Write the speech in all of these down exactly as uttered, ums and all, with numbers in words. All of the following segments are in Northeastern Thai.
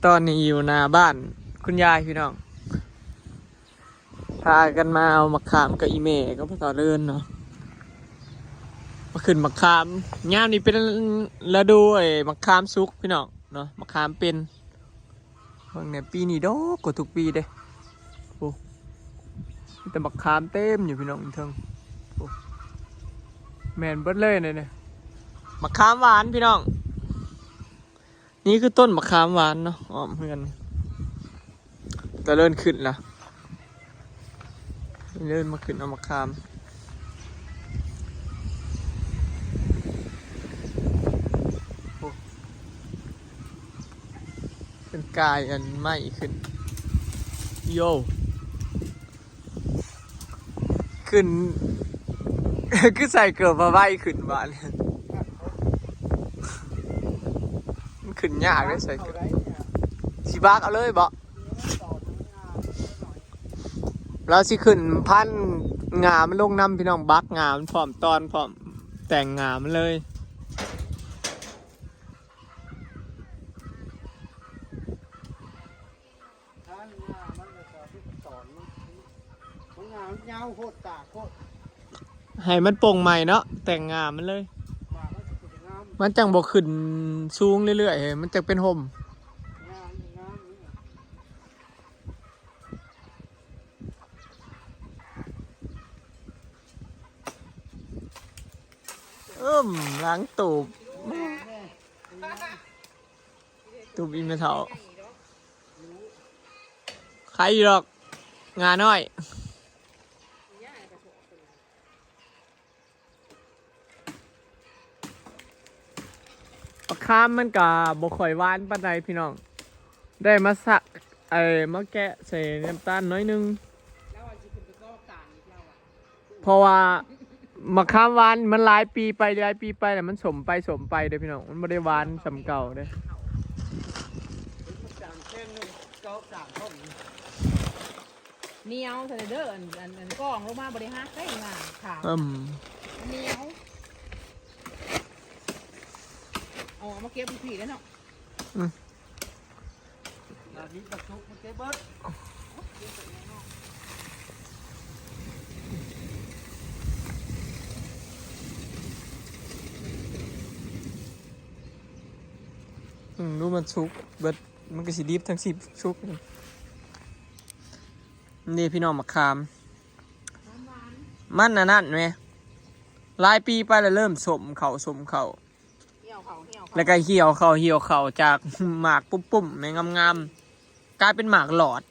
ตอนนี้อยู่หน้าบ้านคุณยายพี่น้อง พากันมาเอามะขามกับอีแม่กับพ่อเฒ่าเลินเนาะ มาขึ้นมะขาม ยามนี้เป็นฤดูไอ้มะขามสุกพี่น้องเนาะ มะขามเป็น เบิ่งเนี่ย ปีนี้ดกกว่าทุกปีเด้ โอ้ มีแต่มะขามเต็มอยู่พี่น้องเทิง โอ้ แม่นเบิดเลยเนี่ย มะขามหวานพี่น้อง นี่คือต้นมะขามหวานเนาะ อ้อมเฮือน ก็เริ่มขึ้นละ เริ่มมาขึ้นเอามะขาม โอ้ เป็นกายอันใหม่ขึ้น โย่ ขึ้น คือใส่เกิบมาไว้ขึ้นบ้าน มันขึ้นยากเลยใส่เกิบ สิบักเอาเลยบ่ เราสิขึ้นพันงามันลงนำพี่น้อง บักงามันพร้อมตอนพร้อมแต่งงามันเลย ถ้างามันก็จะไปสอนมัน มันงามยาวโคตรตากโคตร ให้มันโป่งใหม่เนาะ แต่งงามันเลย หมากมันจะเป็นงาม มันจังบ่ขึ้นสูงเรื่อยๆ มันจังเป็นห่ม งามงามนี่ เอิ่ม ล้างตูบ ตูบอีเมเทา ใครอยู่ดอก งาน้อย มะขามมันก็บ่ค่อยหวานปานใดพี่น้อง ได้มาสัก ไอ้ มาแกะใส่น้ำตาลน้อยหนึ่ง เพราะว่ามะขามหวานมันหลายปีไป หลายปีไปแล้วมันสมไปสมไปเด้อพี่น้อง มันบ่ได้หวานส่ำเก่าเด้อ เหนียวเถอะเด้อ อันอันอันกองลงมาบ่ได้หักได้งาค่ะ อืม เหนียว เอามาเก็บผีแล้วเนาะ อันนี้กระซุกมันเก็บเบิด อืม ดูมันสุกเบิด มันก็สิดิบทั้งสิบสุก นี่พี่น้องมะขาม มันอันนั้นแหม หลายปีไปแล้วเริ่มสมเข้าสมเข้า เหี่ยวเขาเหี่ยวเขา แล้วก็เหี่ยวเข้าเหี่ยวเข้าจากหมากปุ้มๆ แหมงามๆ กลายเป็นหมากหลอด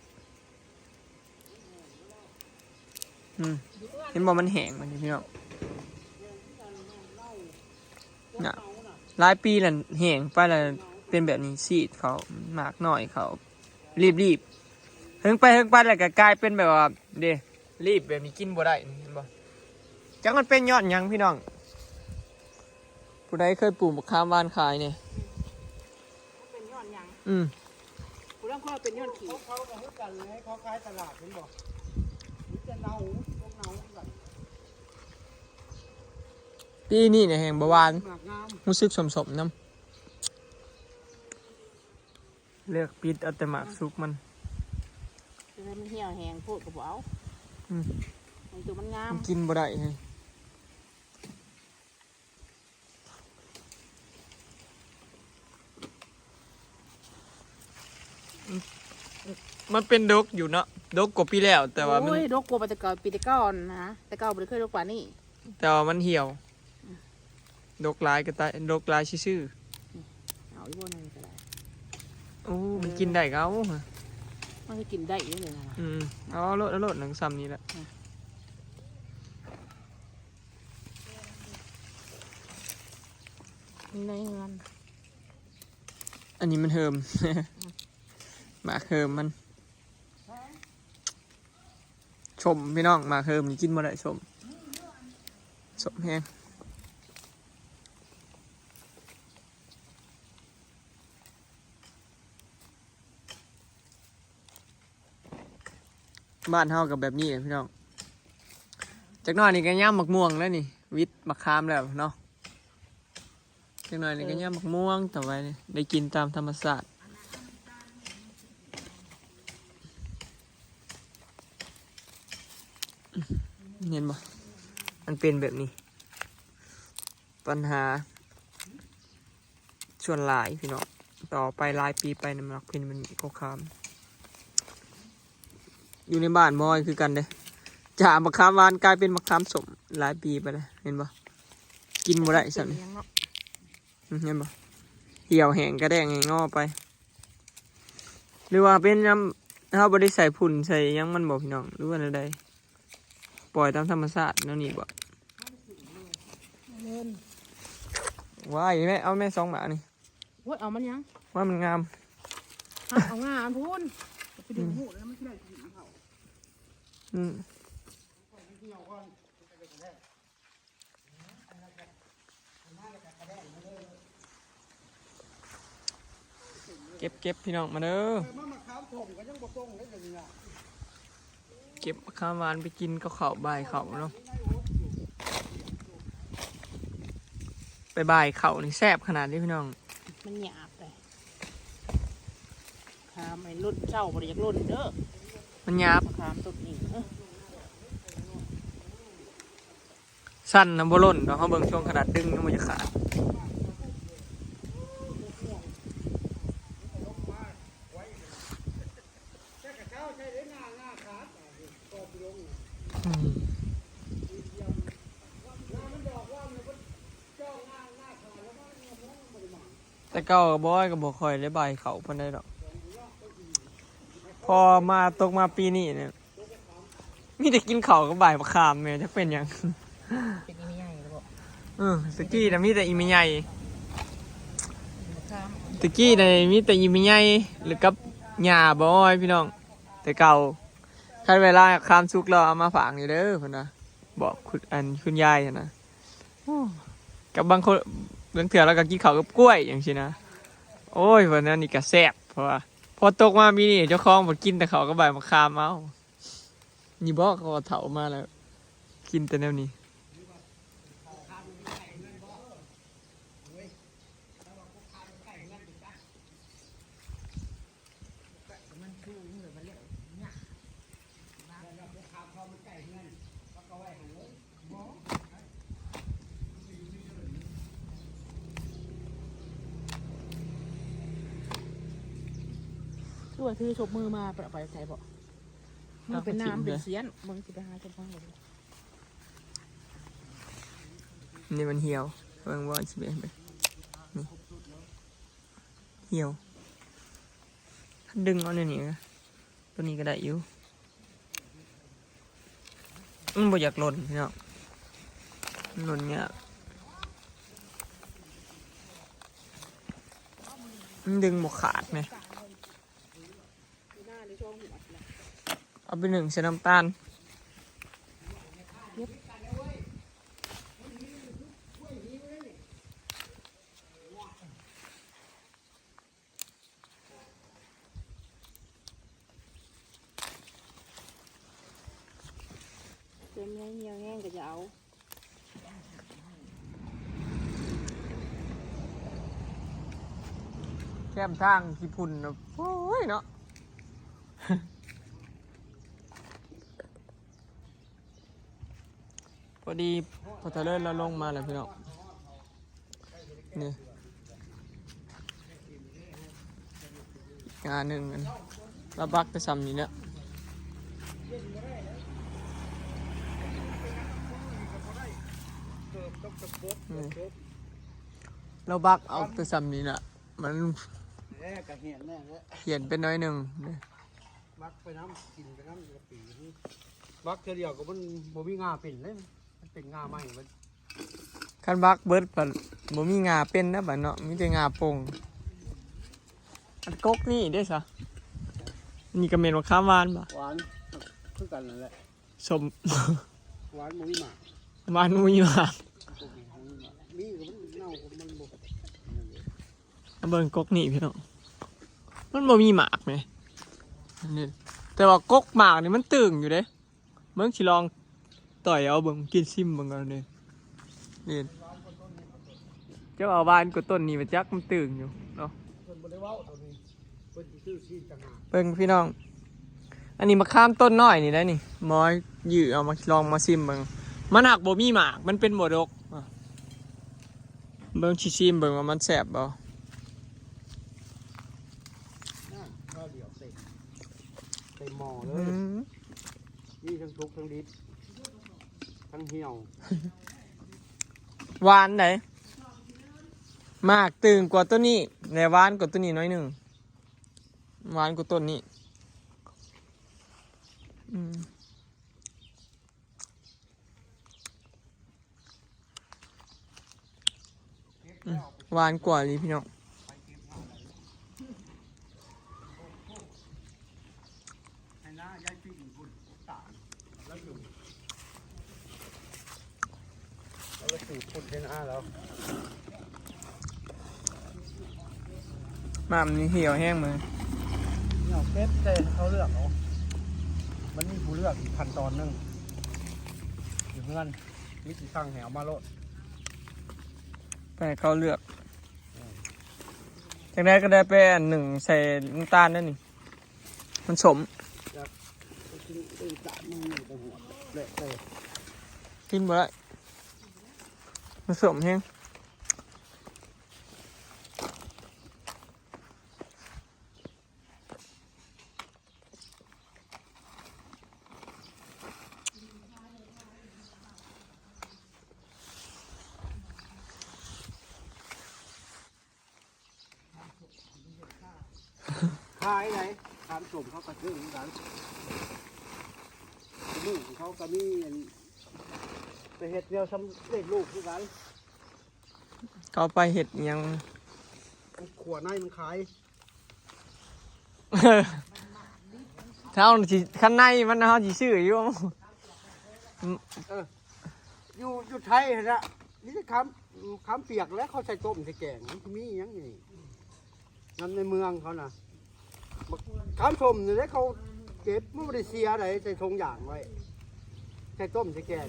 อืม เห็นบ่มันแห้งมันนี่พี่น้อง น่ะ หลายปีแล้วแห้งไปแล้วเป็นแบบนี้ ซีดเข้า หมากน้อยเข้า รีบๆ เฮิงไปเฮิงไปแล้วก็กลายเป็นแบบว่า เด้ รีบแบบนี้กินบ่ได้นี่ เห็นบ่ จักมันเป็นย้อนหยังพี่น้อง ผู้ใดเคยปลูกมะขามหวานขายเนี่ย เป็นย้อนหยัง อืม กูต้องข้อเป็นย้อนขี้ เขาเขาก็คือกันเลยเขาขายตลาดเห็นบ่มีแต่เนาพวกเนาคือกัน ปีนี้เนี่ยแห้งบ่หวาน หมากงาม รู้สึกสมๆนำ เลือกปิดเอาแต่หมากสุกมัน จะให้มันเหี่ยวแห้งโพดก็บ่เอา อืม มันตัวมันงาม มันกินบ่ได้ไง มันเป็นดกอยู่เนาะ ดกกว่าปีแล้ว แต่ว่ามัน โอ้ยดกกว่าแต่เก่าปีแต่ก่อนนะแต่เก่าบ่ได้เคยดกกว่านี่ แต่ว่ามันเหี่ยว ดกหลายก็ตาย ดกหลายซื่อ เอาอีกบ่หนึงก็ได้ ๆ โอ้ มันกินได้ก็เอา มันก็กินได้อยู่เลยนะ อืม เอาโลด เอาโลด หนึ่งซ้ำนี้แหละ ในเงิน อันนี้มันเฮิม หมากเฮิมมัน สมพี่น้อง หมากเฮิมนี่กินบ่ได้ สม สมแฮง บ้านเฮาก็แบบนี้แหละพี่น้อง จักหน่อยนี่ก็ยามหมากม่วงแล้วนี่ หวิดหมากขามแล้วเนาะ จักหน่อยนี่ก็ยามหมากม่วง ต่อไปนี่ได้กินตามธรรมชาติ เห็นบ่ มันเป็นแบบนี้ ปัญหา ส่วนหลายพี่น้อง ต่อไปหลายปีไปนะ หมากเพิ่นมันก็คาม อยู่ในบ้านมอยคือกันเด้ จากมะขามหวานกลายเป็นมะขามส้มหลายปีไปแล้ว เห็นบ่ กินบ่ได้ซ้ำนี่ เป็นหยังเนาะ อืม เห็นบ่ เหี่ยวแห้งกระแดงให้งอไป หรือว่าเป็นน้ำ เฮาบ่ได้ใส่ฝุ่นใส่หยังมันบ่พี่น้อง หรือว่าแนวใด ปล่อยตามธรรมชาติแนวนี้บ่ เล่น ว้ายแม่ เอาแม่สองหมานี่ โอ้ย เอามันยัง ว่ามันงาม เอางาอันพูน ไปดึงหูแล้วมันสิได้กินเขา อืม เก็บเก็บพี่น้องมาเด้อ เก็บมะขามหวานไปกินกับข้าวบ่ายข้าวเนาะ ไปบ่ายข้าวนี่แซ่บขนาดนี้พี่น้อง มันหยาบเลย ขามไอ้ล่นเจ้าบ่ได้อยากล่นเด้อ มันหยาบ มะขามต้นนี้ เออ สั้นนะบ่ล่นดอก เฮาเบิ่งช่วงขนาดดึงยังบ่จะขาด อืม แต่เก่าก็บ่อ้อยก็บ่ค่อยได้บ่ายข้าวปานใดดอก พอมาตกมาปีนี้เนี่ย มีแต่กินข้าวกับบ่ายมะขามแม่ จักเป็นหยัง เป็นอีแม่ใหญ่หรือเปล่า เออ ตะกี้น่ะมีแต่อีแม่ใหญ่ มะขาม ตะกี้น่ะมีแต่อีแม่ใหญ่ หรือกับย่าบ่อ้อยพี่น้อง แต่เก่า คันเวลาขามสุกแล้วเอามาฝากนี่เด้อเพิ่นว่า บอกคุณ อันคุณยายหั้นนะ โอ้ กับบางคน บางเทื่อเราก็กินข้าวกับกล้วยจั่งซี้นะ โอ้ย วันนั้นนี่ก็แซ่บ เพราะว่า พอตกมามีนี่เจ้าของบ่กินแต่ข้าวกับใบมะขามเอา นี่บ่ เขาก็เฒ่ามาแล้ว กินแต่แนวนี้ คือว่าถือศพมือมาประไปใส่บ่ มันเป็นน้ำเป็นเสี้ยน มึงสิไปหาศพข้างหลัง นี่มันเหี่ยว เบิ่งบ่สิเป็น นี่ เหี่ยว ถ้าดึงเอาแนวนี้นะ ตัวนี้ก็ได้อยู่ มันบ่อยากหล่นพี่น้อง มันหล่นยาก มันดึงบ่ขาดไง เอาไปนึ่งใส่น้ำตาล เต็มเหี่ยวแห้งก็จะเอา แคมทางขี้ฝุ่นน่ะ โอ้ยเนาะ พอดีพอเทเลอร์เราลงมาแล้วพี่น้อง นี่ งาหนึ่งอัน เราบักไปซ้ำนี่แหละ นี่ เราบักเอาไปซ้ำนี่แหละ มัน แหน่กะเหียนแน่เลย เขียนเป็นน้อยหนึ่งนี่ บักไปน้ำกินไปน้ำกะปีนี่ บักเทื่อเดียวก็มันบ่มีงาเป็นเลย มันเป็นงาใหม่มัน คันบักเบิดพัดบ่มีงาเป็นนะบัดเนาะ มีแต่งาป่ง อันกกนี่เด้ซะ นี่ก็แม่นมะขามหวานบ่ หวาน คือกันนั่นแหละ ส้ม หวานบ่มีหมาก หวานบ่มีหมาก กกนี่บ่มีหมาก มีก็มันเน่า มันบ่ มาเบิ่งกกนี่พี่น้อง มันบ่มีหมากแหม อันนี้ แต่ว่ากกหมากนี่มันตึงอยู่เด้ เบิ่งสิลองต่อยเอาเบิ่ง กินซิมเบิ่งเอาเด้ นี่ เจ้าเอาหวานกว่าต้นนี่มาจักมันตึงอยู่เนาะ เพิ่นบ่ได้เว้าตัวนี้ เพิ่นสิซื้อซีนต่างหาก เบิ่งพี่น้อง อันนี้มะขามต้นน้อยนี่ได้นี่ หมอยื้อเอามาลองมาซิมเบิ่ง มันหากบ่มีหมาก มันเป็นบ่ดก อ่ะ เบิ่งสิซิมเบิ่งว่ามันแซ่บบ่ อ่ะ ข้าวเดียวเต็ม เต็มหม้อเลย อืม มีทั้งสุกทั้งดิบ ทั้งเหี่ยว หวานได๋ หมากตึงกว่าต้นนี้ แต่หวานกว่าต้นนี้หน่อยหนึ่ง หวานกว่าต้นนี้ อืม อืม หวานกว่าเลยพี่น้อง แล้วก็สูบคนเป็นอาแล้ว หม่ำนี่เหี่ยวแห้งเลย เหี่ยวเป็ดแต่เขาเลือกเอา มันมีผู้เลือกอีกขั้นตอนหนึ่ง อยู่เพื่อน มีกี่ครั้งแหวมาโลด ไปเขาเลือก อืม จังได้ก็ได้ไปอันหนึ่งใส่น้ำตาลนั่นนี่ มันสม ครับ กินเป็นตาดมันมีแต่หัวแหละแต่ กินบ่ได้ มันสมแฮง ขายไหน ขามสมเขาก็ซื้อเหมือนกัน ลูกของเขาก็มีอัน ไปเฮ็ดแนวสำเร็จรูปคือกัน เขาไปเฮ็ดหยัง มันขั่วในมันขาย เท่าสิ คันในมันเฮาสิซื้ออยู่ เออ อยู่ อยู่ไทยหั่นละ นี่ขาม ขามเปียกแล้วเขาใส่ต้มใส่แกง มันมีหยังนี่ น้ำในเมืองเขานะ บักขามส้มนี่แหละเขาเก็บ มันบ่ได้เสียใด ใส่ถุงยางไว้ ใส่ต้มใส่แกง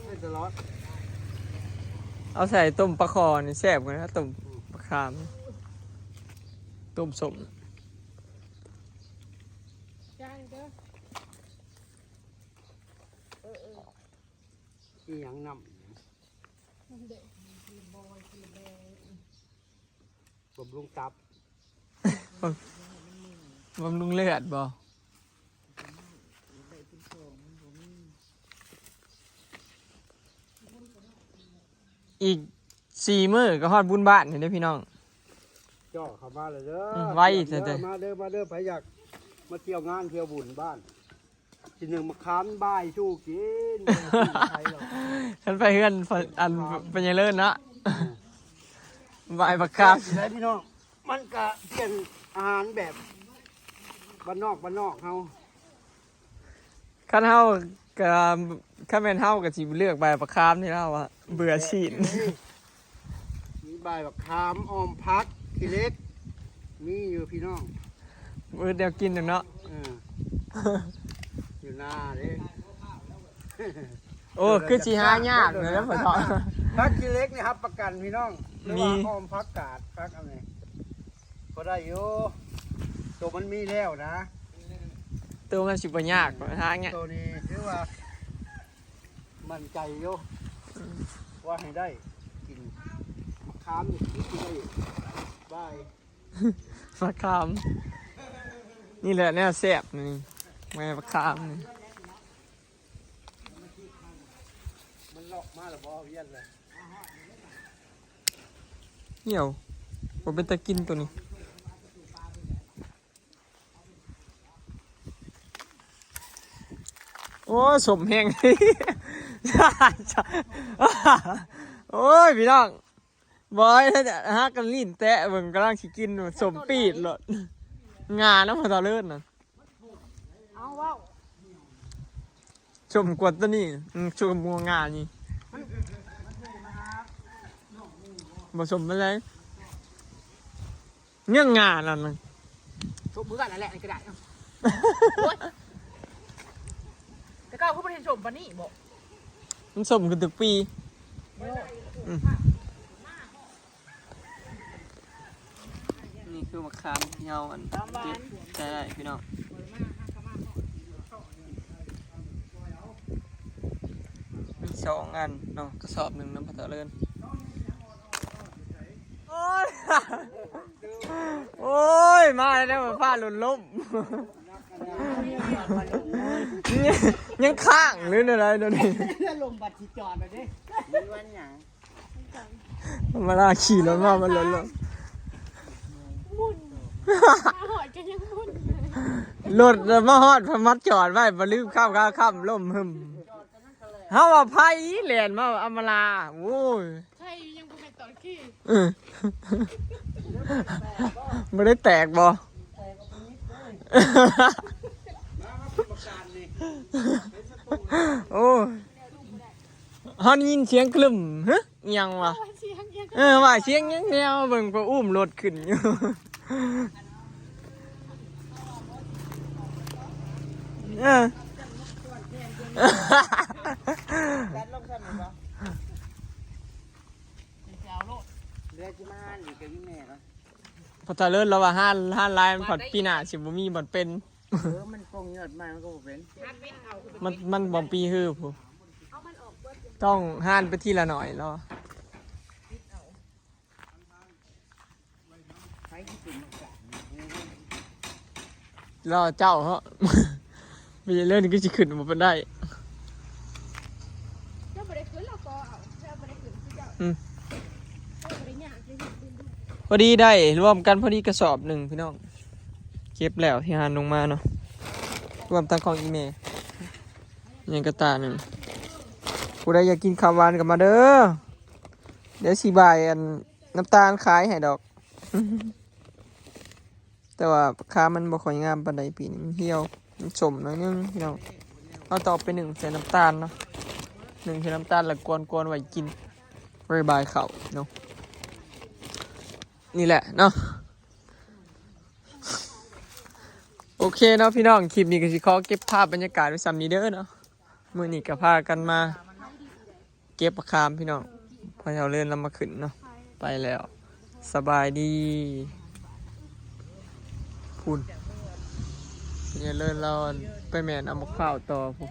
ได้ตลอด เอาใส่ต้มปลาคอนี่แซ่บกว่านะ ต้ม อืม ปลาขาม ต้มส้ม ย่างเด้อ เออ เออ อีหยังน้ำ บำรุงตับ บำ บำรุงเลือดบ่ อีกสี่มื้อก็ฮอดบุญบ้านนี่เด้อพี่น้อง จ่อเข้ามาเลยเด้อ อืม ไว เด้อ เด้อ มาเด้อ มาเด้อ ไผอยากมาเที่ยวงานเที่ยวบุญบ้าน สิหนึ่งมะขามบ่ายสู้กิน บ่ได้กินไผหรอก คันไปเฮือนอัน มะขาม เป็นไงเลิศเนาะ บ่ายบักขาม ได้พี่น้อง มันก็เปลี่ยนอาหารแบบบ้านนอกบ้านนอกเฮา คันเฮาก็ คันแม่นเฮาก็สิเลือกบ่ายบักขามนี่แล้วอะ เบื่อซี้น มีบ่ายบักขาม อ่อมผัก ขี้เหล็ก มีอยู่พี่น้อง มื้อเดียวกินหนึ่งเนาะ เออ อยู่หน้าเด้ โอ้ คือสิหายากเลยนะพ่อเฒ่า ผักขี้เหล็กนี่รับประกันพี่น้อง หรือว่า มี อ่อมผักกาด ผักอะไร ก็ได้อยู่ ตัวมันมีแล้วนะ ตัวมันสิบ่ยาก หาง่าย ตัวนี้ถือว่า มั่นใจอยู่ อืม ว่าให้ได้กิน มะขามนี่กินได้บ่าย มะขาม นี่แหละแนวแซ่บนี่ แม่มะขามนี่ มันเลาะมาแล้วบ่เวียนเลย เหี่ยว บ่เป็นตากินตัวนี้ โอ้ย สมแฮง โอ้ย พี่น้อง บอย ถ้าจะหากันลิ้นแตะเบิ่ง กำลังสิกิน สมปีดโลด งานะพ่อเฒ่าเลิศนะ เอาเว้า สมกว่าตัวนี้ อืม สมกว่างานี่ บ่สมปานใด เงื้องงานั่นน่ะ สมคือกันนั่นแหละ นี่ก็ได้ เอ้า โอ๊ย แต่เก่าคือบ่ได้สมปานนี้บ่ มันสมกันทุกปี บ่ อืม นี่คือมะขามที่เฮาอัน ตามบ้าน เก็บได้พี่น้อง สองอันเนาะ กระสอบหนึ่งนำพ่อเฒ่าเลิน โอ้ย โอ้ย มาแล้ว มาฟาดหล่นล้ม ยังค้างหรืออะไรเดี๋ยวนี้ ลงบัตรที่จอดเลยดิ มีวันหยัง มาลาขี่รถมา มันหล่นล้ม หอดกันยังบุ่น รถมาฮอดพมัดจอดไว้บ่ลืมข้ามขาข้ามล้มหึม เฮาว่าไผแล่นมาอำมาลา โอ้ย ใช่ยังกูเป็นตอนขี้ เออบ่ได้แตกบ่ โอ้ย เฮาได้ยินเสียงคลึม ฮะ อิหยังวะ เสียงยัง เออ ว่าเสียงยังแนว เบิ่งไปอุ้มรถขึ้นอยู่ เออ แดดลงซ้ำอีกบ่ เสียวโลด เดือดที่มาหันอีกกับอีแม่ก็ พอตาเลิศแล้วว่าห้านห้านลายมันผัดปีหน้าสิบ่มีบ่อนเป็น เออมันปงยอดมามันก็บ่เป็น มันมันบ่ปีฮือผู้ต้องห้านไปทีละหน่อยแล้ว ใครที่เป็น รอเจ้าเหาะ มีเรื่องนี้ก็สิขึ้นมาเป็นได้ เจ้าบ่ได้ขึ้นเราก็เอาเจ้าบ่ได้ขึ้นคือเจ้า อืม เจ้าบ่ได้ยากเลย พอดีได้รวมกันพอดีกระสอบหนึ่งพี่น้อง เก็บแล้วที่หานลงมาเนาะ รวมทั้งของอีเมย์ยังกระตาหนึ่ง ผู้ใดอยากกินข้าวหวานก็มาเด้อ เดี๋ยวสิบายอันน้ำตาลขายให้ดอก แต่ว่าขามันบ่ค่อยงามปานใดปีนี้ มันเหี่ยว มันส้มหน่อยนึงพี่น้อง เอาต่อไปหนึ่งใส่น้ำตาลเนาะ หนึ่งใส่น้ำตาลแล้วกวนๆไว้กิน บายบายเขาเนาะ นี่แหละเนาะ โอเคเนาะพี่น้อง คลิปนี้ก็สิขอเก็บภาพบรรยากาศไว้ส่ำนี้เด้อเนาะ มื้อนี้ก็พากันมา เก็บบักขามพี่น้อง พอเฮาเลินแล้วมาขึ้นเนาะ ไปแล้ว สบายดี พุ้น เนี่ยเลินเราไปแม่นเอาบักพร้าวต่อพุ้น